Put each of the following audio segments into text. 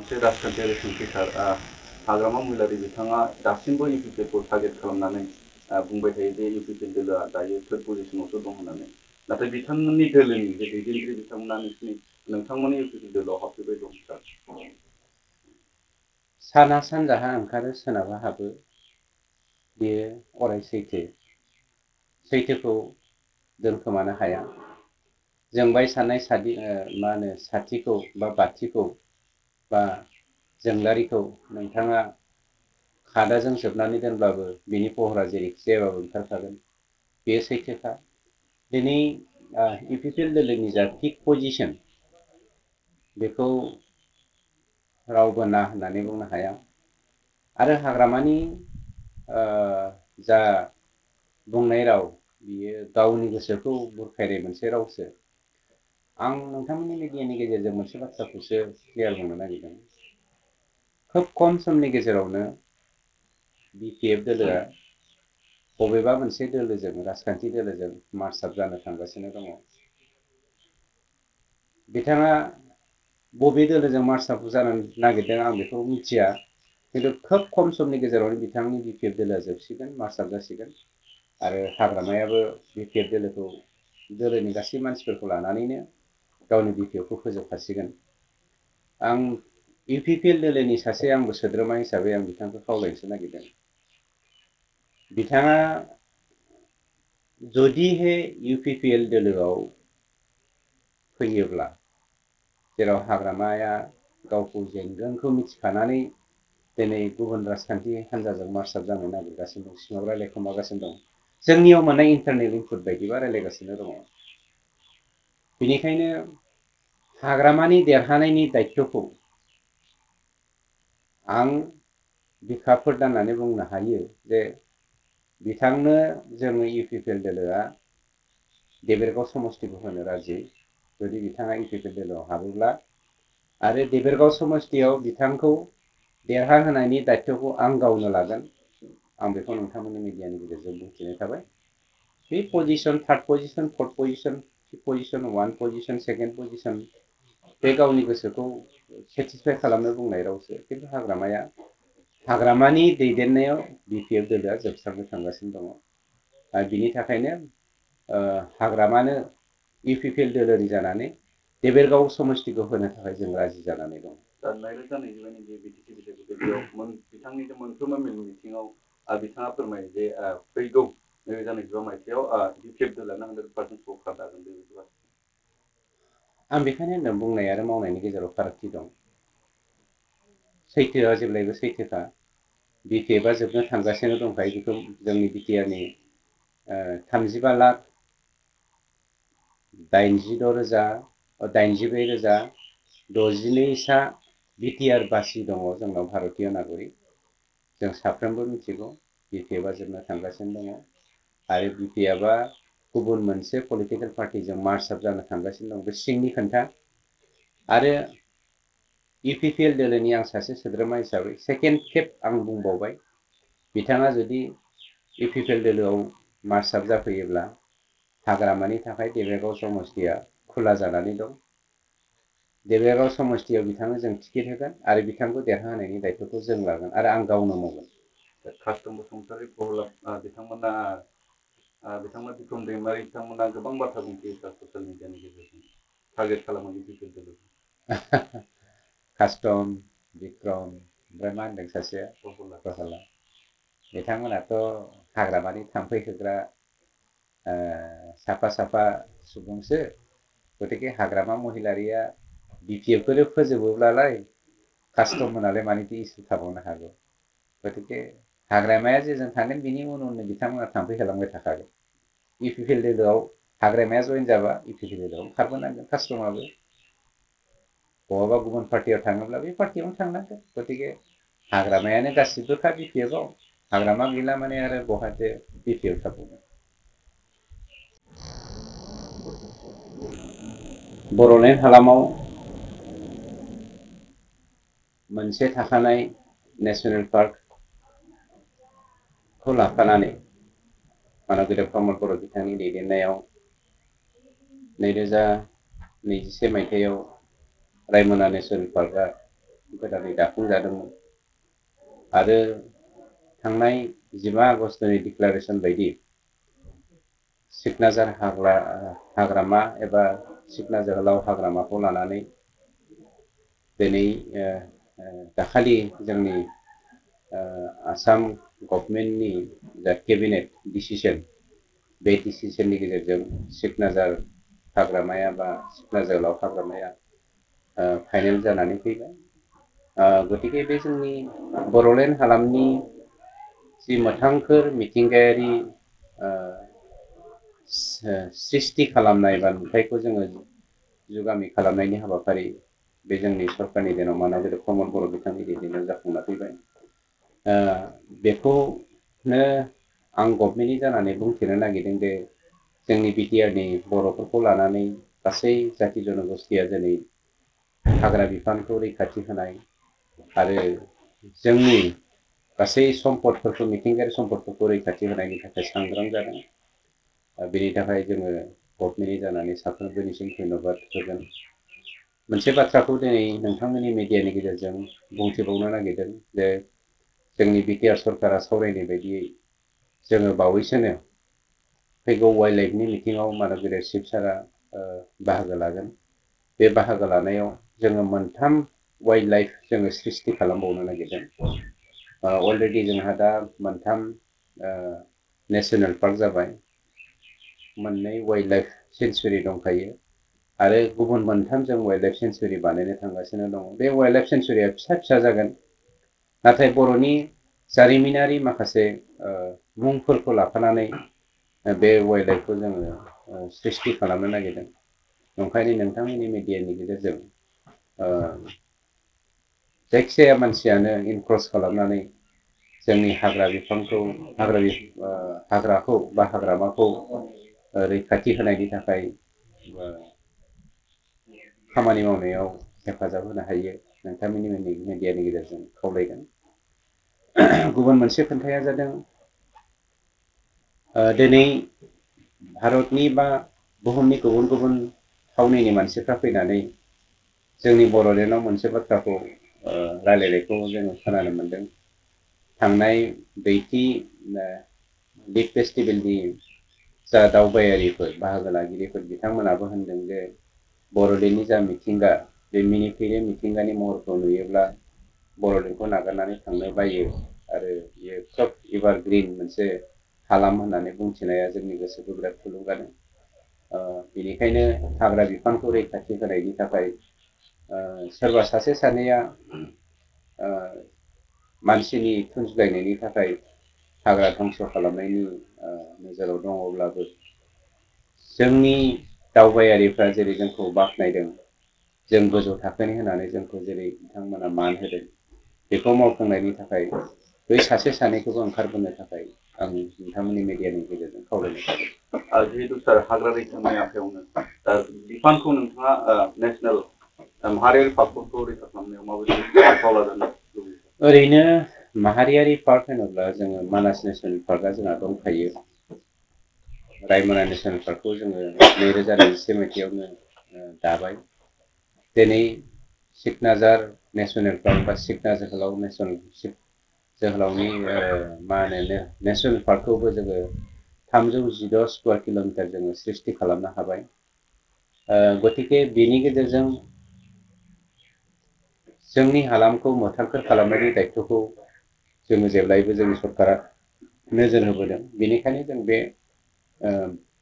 मोनसे राजखान्थियारि सोंथि सार हाग्रामा महिलारि बिथाङा दासिमबो इउपिपिएलखौ टार्गेट खालामनानै बुंबाय थायो जे इउपिपिएल दोलोआ दायो थर्ड पजिशनावसो दं होननानै नाथाय बिथांमोननि दोलोनि जे दैदेनगिरि बिथांमोना नोंथांमोननि इउपिपिएल दोलोआव हाबफैबाय दं सार। साना सानजाहा ओंखारो सोनाबहा हाबो बेयो अराय सैथोखौ दोनखोमानो हाया। जोंबाय साननाय साथिखौ बा बाथिखौ बा जोंलारिखौ नोंथाङा खादाजों जोबनानै दोनब्लाबो बिनि पहरा जेरैखि जायाबाबो ओंखारखागोन बेयो सैथोखा। दिनै इउपिपिएल दोलोनि जा पिक पजिशन बेखौ रावबो ना होननानै बुंनो हाया आरो हाग्रामानि जा बुंनाय राव बियो गावनि गोसोखौ बुरखायनाय मोनसे रावसो। आं नोंथांमोननि मिडियानि गेजेरजों मोनसे बाथ्राखौसो क्लियार बुंनो नागिरदों। खोब खम समनि गेजेरावनो बिपिएफ दोलोआ बबेबा मोनसे दोलोजों राजखान्थि दोलोजों मार्च आप जानो थांगासिनो दङ। बिथाङा बबे दोलोजों मार्च आप जानो नागिरदों आं बेखौ मिथिया, खिन्थु खोब खम समनि गेजेरावनो बिथांनि बिपिएफ दोलोआ जोबसिगोन, मार्च आप जासिगोन आरो हाग्रामायाबो बिपिएफ दोलोनि गासै मानसिफोरखौ लानानैनो गावनि बिपिएफखौ फोजोबखासिगोन। आं इउपिपिएल दोलोनि सासे आंबो सोद्रोमा हिसाबै आं बिथांखौ खावलायनोसो नागिरदों। बिथाङा जुदिहे इउपिपिएल दोलोआव फैयोब्ला जेराव हाग्रामाया गावखौ जेनगोनखौ मिथिखानानै दिनै गुबुन राजखान्थि हान्जाजों मार्च आप जानो नागिरगासिनो दं, सिङाव रायलायखोमागासिनो दं, जोंनियाव मोननाय इन्टारनेट इनपुट बायदिबा रायलायगासिनो दङ। बेनिखायनो हाग्रामानि देरहानायनि दायित्वखौ आं बिखा फोरदाननानै बुंनो हायो जे बिथांनो जोङो इउपिपिएल दोलोआ देबोरगाव समस्तिखौ होनो राजि। जुदि बिथाङा इउपिपिएल दोलोआव हाबोब्ला आरो देबोरगाव समस्तियाव बिथांखौ देरहाहोनायनि दायित्वखौ आं गावनो लागोन। आं बेखौ नोंथांमोननि मिडियानि गेजेरजों बुंथिनाय थाबाय। बे position, third position, fourth position, fifth position, one position, second position बे गावनि गोसोखौ सेटिसफाइ खालामनो बुंनाय रावसो, खिन्थु हाग्रामानि दैदेननायाव बिपिएफ दोलोआ जोबस्रांनो थांगासिनो दङ। आरो बिनि थाखायनो हाग्रामानो इउपिपिएल दोलोनि जानानै देबोरगाव समस्तिखौ होनो थाखाय जों राजि जानानै दं। दा 2025नि जे बिटिसि बिसायख'थि बेयाव बिथांनि मोनफ्रोमबो मेल मिटिङाव बिथाङा फोरमायो जे फैगौ 2025 मायथाइयाव बिपिएफ दोलोआनो 100% सरकार दागोन बे बाथ्रा। आं बेखायनो होनदों बुंनाय आरो मावनायनि गेजेराव फारागथि दं। सैथोआ जेब्लायबो सैथोखा। बिपिएफआ जोबनो थांगासिनो दंखायो, बेखौ जोंनि बिटिआरनि 36,84,062 बिटिआर बासि दङ जोंनाव भारतीय नागरिक। जों साफ्रोमबो मिथिगौ बिपिएफआ जोबनो थांगासिनो दङ आरो बिपिएफआ गुबुन मोनसे पलिटिकेल पार्टिजों मार्च आप जानो थांगासिनो दं। बे सिंनि खोथा। आरो इउपिपिएल दोलोनि आं सासे सोद्रोमा हिसाबै सेकेन्ड खेब आं बुंबावबाय, बिथाङा जुदि इउपिपिएल दोलोआव मार्च आप जाफैयोब्ला हाग्रामानि थाखाय देबोरगाव समस्तिया खुला जानानै दं। देबोरगाव समस्तियाव बिथांनो जों टिकेट होगोन आरो बिथांखौ देरहाहोनायनि दायित्वखौ जों लागोन आरो आं गावनो मावगोन। कास्टम बसुमतारी बिथांमोना बिक्रम दैमारि बिथांमोना गोबां बाथ्रा बुंथियो ससियेल मिडियानि गेजेरजों टार्गेट खालामो इउपिपिएल दोलोखौ। कास्टम, बिक्रम, ओमफ्राय मा होनदों सासेया प्रहलाद, बिथांमोनाथ' हाग्रामानि थाम्फै होग्रा साफा साफा सुबुंसो। गतिके हाग्रामा महिलारिया बिपिएफखौनो फोजोबोब्लालाय कास्टम मोनालाय मानिथो इसु थाबावनो हागौ। गतिके हाग्रामाया जेजों थांगोन बिनि उन उननो बिथांमोना थाम्फै होलांबाय थाखागोन। इउपिपिएल दोलोआव हाग्रामाया जइन जाबा इउपिपिएल दोलोआव खारबोनांगोन कास्टमाबो। बहाबा गुबुन पार्टियाव थाङोब्ला बे पार्टियावनो थांनांगोन। गतिके हाग्रामायानो गासिबोखा बिपिएफआव। हाग्रामा गैला माने आरो बहाथो बिपिएफ थाबावनो। बड'लेण्ड हालामाव मोनसे थाखानाय नेसनेल पार्कखौ लाफानानै मानगोदेब प्रमद बर' बिथांनि दैदेननायाव 2021 मायथाइयाव रायमना नेसनेल पार्कआ गोदानै दाफुंजादोंमोन आरो थांनाय 15 आगस्टनि डिक्लारेसन बायदि सिकनाझार हाग्रामा एबा सिकना जोहोलाव हाग्रामाखौ लानानै दिनै दाखालि जोंनि आसाम गभर्नमेन्टनि जा केबिनेट डिसिसन बे डिसिसननि गेजेरजों सिकनाझार हाग्रामाया बा सिकना जोहोलाव हाग्रामाया फाइनेल जानानै फैबाय। गतिके बे जोंनि बड'लेण्ड हालामनि जि मोथांखोर मिथिंगायारि सृष्टि खालामनाय बा नुथायखौ जोङो जुगामि खालामनायनि हाबाफारि बे जोंनि सरकारनि दिनाव मानगोनां प्रमद बर' बिथांनि दैदेननायाव जाफुंना फैबाय। बेखौनो आं गभर्नमेन्टनि जानानै बुंथिनो नागिरदों दे जोंनि बिटिआरनि बर'फोरखौ लानानै गासै जाथि जनगोष्ठिया दिनै हाग्रा बिफानखौ रैखाथि होनाय आरो जोंनि गासै सम्पदफोरखौ मिथिंगायारि सम्पदफोरखौ रैखाथि होनायनि थाखाय सांग्रां जादों। बेनि थाखाय जोङो गभर्नमेन्टनि जानानै साफ्रोमबोनिसिम धन्यबाद होगोन। मोनसे बाथ्राखौ दिनै नोंथांमोननि मिडियानि गेजेरजों बुंथिबावनो नागिरदों जे जोंनि बिटिआर सरकारा सावरायनाय बायदियै जोङो बावैसोनो फैगौ वाइल्ड लाइफनि मिटिङाव मानगोनां चिफ सारा बाहागो लागोन। बे बाहागो लानायाव जोङो मोनथाम वाइल्ड लाइफ जोङो सृष्टि खालामबावनो नागिरदों। अलरेडि जोंहा दा मोनथाम नेसनेल पार्क जाबाय, मोननै वाइल्ड लाइफ सेन्सुरि दंखायो आरो गुबुन मोनथाम जों वाइल्ड लाइफ सेन्सुरि बानायनो थांगासिनो दङ। बे वाइल्ड लाइफ सेन्सुरिया फिसा फिसा जागोन, नाथाय बर'नि जारिमिनारि माखासे मुंफोरखौ लाफानानै बे वाइल्ड लाइफखौ जोङो सृष्टि खालामनो नागिरदों। ओंखायनो नोंथांमोननि मिडियानि गेजेरजों जायखिजाया मानसियानो इनक्रस खालामनानै जोंनि हाग्रा बिफानखौ हाग्राखौ बा हाग्रामाखौ रैखाथि होनायनि थाखाय खामानि मावनायाव हेफाजाब होनो हायो नोंथांमोननि मिडियानि गेजेरजों खावलायगोन। गुबुन मोनसे खोथाया जादों दिनै भारतनि बा बुहुमनि गुबुन गुबुन थावनिनि मानसिफ्रा फैनानै जोंनि बड'लेण्डआव मोनसे बाथ्राखौ रायलायनायखौ जोङो खोनानो मोनदों। थांनाय दैथि लिग फेस्टिभेलनि जा दावबायारिफोर बाहागो लागिरिफोर बिथांमोनाबो होनदों जे बड'लेण्डनि जा मिथिंगा बे मिनिफैनाय मिथिंगानि महरखौ नुयोब्ला बड'लेण्डखौ नागारनानै थांनो बायो आरो बियो खोब एभारग्रिन मोनसे हालाम होननानै बुंथिनाया जोंनि गोसोखौ बिराद थुलुंगादों। बेनिखायनो हाग्रा बिफानखौ रैखाथि होनायनि थाखाय सोरबा सासे सानैया मानसिनि थुनज्लायनायनि थाखाय हाग्रा धंस खालामनायनि नोजोराव दङब्लाबो जोंनि दावबायारिफ्रा जेरै जोंखौ बाख्नायदों, जों गोजौ थाखोनि होनानै जोंखौ जेरै बिथांमोना मान होदों, बेखौ मावफुंनायनि थाखाय बै सासे सानैखौबो ओंखारबोनो थाखाय आं नोंथांमोननि मिडियानि गेजेरजों खावलायनाय जादों। जिहेतु सार हाग्रा रैखानि आखायावनो बिफानखौ नोंथाङा नेसनेल माहारियारि पार्कफोरखौ रैखा खालामनायाव माबायदि बिफाव लाजानो लुबैयो? ओरैनो माहारियारि पार्क होनोब्ला जोङो मानास नेसनेल पार्कआ जोंहा दंखायो। रायमना नेसनेल पार्कखौ जोङो 2021 मायथाइयावनो दाबाय। दिनै सिकनाझार नेसनेल पार्क बा सिकना जोहोलाव जोहोलावनि नेसनेल पार्कखौबो जोङो 316 स्कुवार किल'मिटार जोङो सृष्टि खालामनो हाबाय। गतिके बेनि गेजेरजों जोंनि हालामखौ मोथांखोर खालामनायनि दायथ'खौ जोङो जेब्लायबो जोंनि सरकारा नोजोर होबोदों। बेनिखायनो जों बे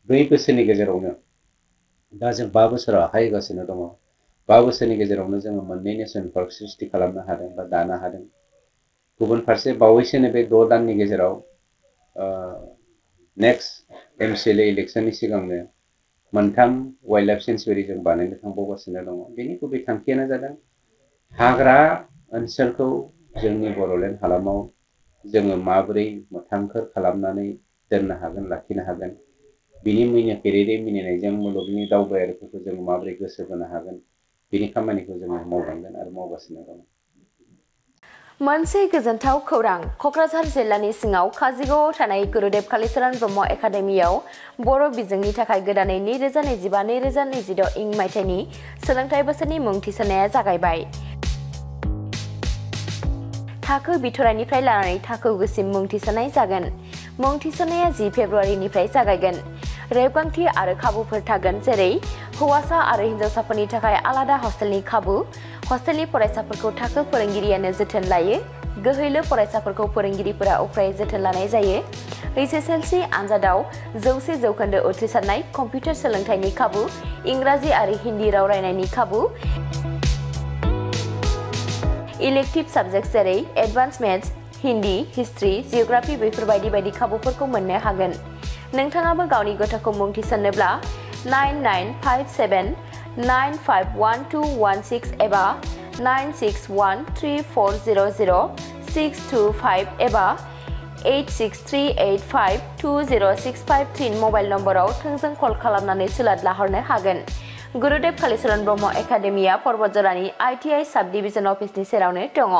2 बोसोरनि गेजेरावनो दा जों 5 बोसोराव आखाइ होगासिनो दङ। 5 बोसोरनि गेजेरावनो जोङो 2 नेसनेल पार्क सृष्टि खालामनो हादों बा दानो हादों। गुबुन फारसे बावैसोनो बे 6 दाननि गेजेराव नेक्स्ट MCLA इलेक्सननि सिगांनो 3 वाइल्ड लाइफ सेन्सुरि जों बानायनो थांबावगासिनो दङ। बेनि गुबै थांखियानो जादों हाग्रा ओनसोलखौ जोंनि बड'लेण्ड हालामाव जोङो माबोरै मोथांखोर खालामनानै दोननो हागोन, लाखिनो हागोन, बिनि मिनिनायजों मुलुगनि दावबायारिफोरखौ जों माबोरै गोसो बोनो हागोन, बिनि खामानिखौ जोङो मावलांगोन आरो मावगासिनो दं। मोनसे गोजोनथाव खौरां। क'क्राझार जिल्लानि सिङाव काजिगावआव थानाय गुरुदेब कालिचरण ब्रह्म एकाडेमियाव बर' बिजोंनि थाखाय गोदानै 2025-2026 मायथाइनि सोलोंथाइ बोसोरनि मुं थिसननाया जागायबाय। थाखो बिथराइनिफ्राय लानानै थाखो गुसिम मुं थिसननाय जागोन। मुं थिसननाया 10 फेब्रुआरिनिफ्राय जागायगोन। रेबगान्थि आरो खाबुफोर थागोन, जेरै हौवासा आरो हिन्जावसाफोरनि थाखाय आलादा हस्टेलनि खाबु। हस्टेलनि फरायसाफोरखौ थाखो फोरोंगिरियानो जोथोन लायो। गोहैलो फरायसाफोरखौ फोरोंगिरिफोरा उफ्रायै जोथोन लानाय जायो। HSLC आनजादाव 100% उथ्रिसारनाय, कम्पिउटार सोलोंथाइनि खाबु, इंराजि आरो हिन्दी राव रायनायनि खाबु, इलेक्टिभ साबजेक्ट जेरै advance maths, Hindi, history, geography बेफोरबायदि बायदि खाबुफोरखौ मोननो हागोन। नोंथाङाबो गावनि गथ'खौ मुं थिसननोब्ला 9957951216 एबा 9613400625 एबा 8638520653 मबाइल नम्बराव थोंजों कल खालामनानै सुलाद लाहरनो हागोन। गुरुदेब कालिचरण ब्रह्म एकाडेमिया पर्बतजरानि ITI साब डिभिजन अफिसनि सेरावनो दङ।